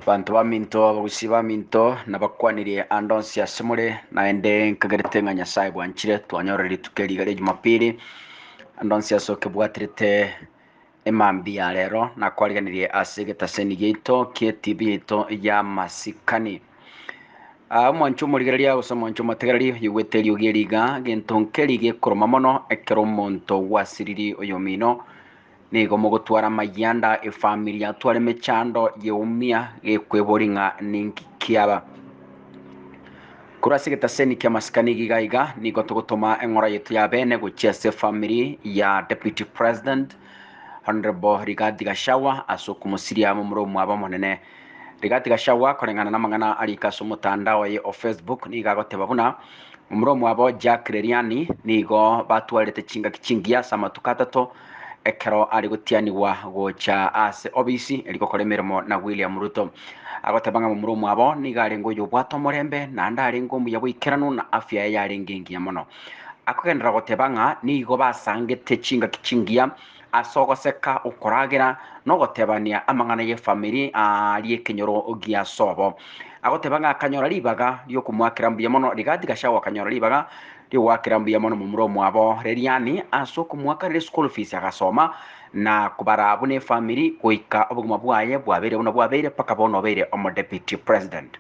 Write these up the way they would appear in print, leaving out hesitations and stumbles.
Banto baminto, abagusii baminto, nabakwanirie ande onsi ase more, naende nkagerete ng'a Nyasae bwanchire twanyorire rituko eri iga ria Jumapili, ande onsi ase okebwaterete emambia ya rero, nakwariganirie ase egetaseni giaito kie etibi yaito y'amasikani. Omwancho omorigereria gose omwancho omotegereri oyoigwete eriogi eri iga, gento nkeri gekoroma mono ekero omonto gwasiriri oyomino, Nigo mogotwara amayianda, efamiri yatwara emechando yeumia gekweboria ng'a ninki kiaba. Korwa ase egetaseni ki'amasikani iga iga nigo togotoma eng'ora yaito ya bene gochia ase efamiri ya Deputy President Honourable Rigathi Gachagua ase okomosiria momura omwabo omonene. Rigathi Gachagua koreng'ana namang'ana arike ase omotandao oye o Facebook nigo agoteba buna momura omwabo Jack Leriani nigo batwarete chingaki chingiya ase amatuko atato ekero are gotianigwa gocha ase obisi erio gokora emeremo na William Ruto. Agoteba ng'a momura omwabo nigo arenge oyobwate omorembe naende arenge omuya boikeranu na afya yaye yarenge engiya mono. Akogenderera goteba ng'a nigo basangete chingaki chingiya ase ogoseka, okoragera, na ogotebania amang'ana y'efamiri aaria ekenyoro gia sobo. Agoteba ng'a akanyora ribaga riokomoakera mbuya mono Rigathi Gachagua akanyora ribaga Rigoakera mbuya mono momura omwabo Leliani ase okomoakanera eschool fees agasoma na kobara buna efamiri goika obogima bwaye bwabeire buna bwabeire mpaka bono obeire omo deputy president.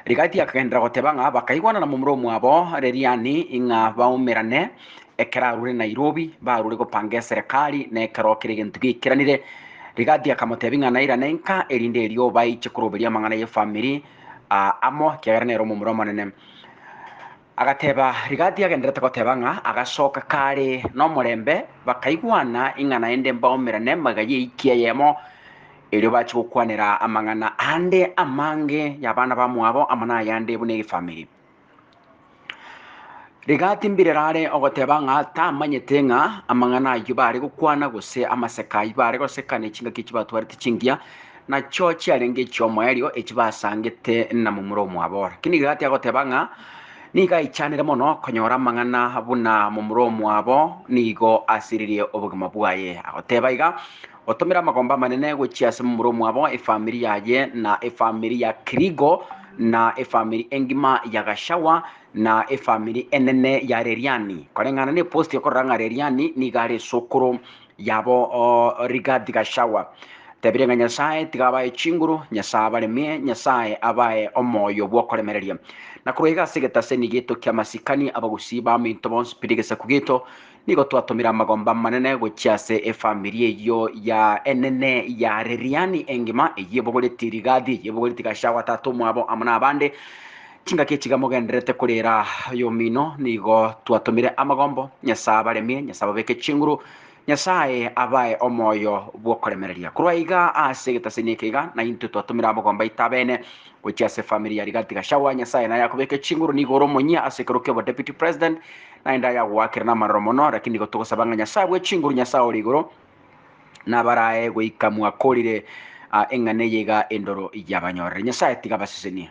Rigathi akagenderera goteba ng'a bakaigwana na momura omwabo Leliani ing'a baumerane ekero arure Nairobi barure gopanga eserekari na ekero kera egento giaikeranire. Rigathi akamotebia ng'a nairane nka erinde erio baiche koroberia amang'ana y'efamiri amo ekiagera nere omomura omonene. Agateba, Rigathi agenderete goteba ng'a agasoka kare nomorembe, bakaigwana ing'a naende mbaumerane magega y'eiki eyemo, erio bachie gokwanera amang'ana ande amange y'abana bamwabo amo nayande buna egefamiri. Rigathi mbirero are ogoteba ng'a tamanyete ng'a amang'ana ayio bare gokwana gose amaseka ayio bare goseka ne chingaki echio batwarete chingiya, Nachio chiarenge echi'omoerio echi basangete na momura omwabo. Lakini Gati agoteba ng'a nigo aichanire mono konyora amang'ana buna momura omwabo nigo asiririe obogima bwaye. Agoteba iga, Otomire amagombo amanene gochia ase momura omwabo, efamiri yaye, na efamiri ya Kirigo, na efamiri engima ya Gashawa, na efamiri enene ya Reriani. Koreng'ana neposti ekorora ng'a Reriani nigo are esokoro yabo Rigathi Gachagua. Tebire ng'a Nyasae tiga abae chinguru, Nyasae abaremie, Nyasae abae omoyo bw'okoremereria. Na korwa iga ase egetaseni giaito ki'amasikani abagusii baminto bonsi pi rigesaku giaito, nigo twatomire amagomba amanene gochia ase efamiri eyio ya enene ya Reriani engima, eyio ebogoretie Rigathi, eyio ebogoretie Gachagua tata omwabo amo nabande. Chingaki echi gamogendererete korera oyomino, nigo twatomire amagombo, Nyasae abaremie, Nyasae ababeke chinguru, Nyasae abae omoyo bw'okoremereria. Korwa iga ase egetaseni eke iga, naintwe twatomire amagombo aito abene gochia ase efamiri ya Rigathi Gachagua, Nyasae naye akobeke chinguru, nigo ore omonyia ase ekero kia obodeputy president, naende ayagoakera namaroro mono, lakini nigo togosaba ng'a Nyasae bwe chinguru, Nyasae ore igoro, nabarae goika mwakorire eng'ana eye iga endoro yabanyorire. Nyasae tiga abasesenie.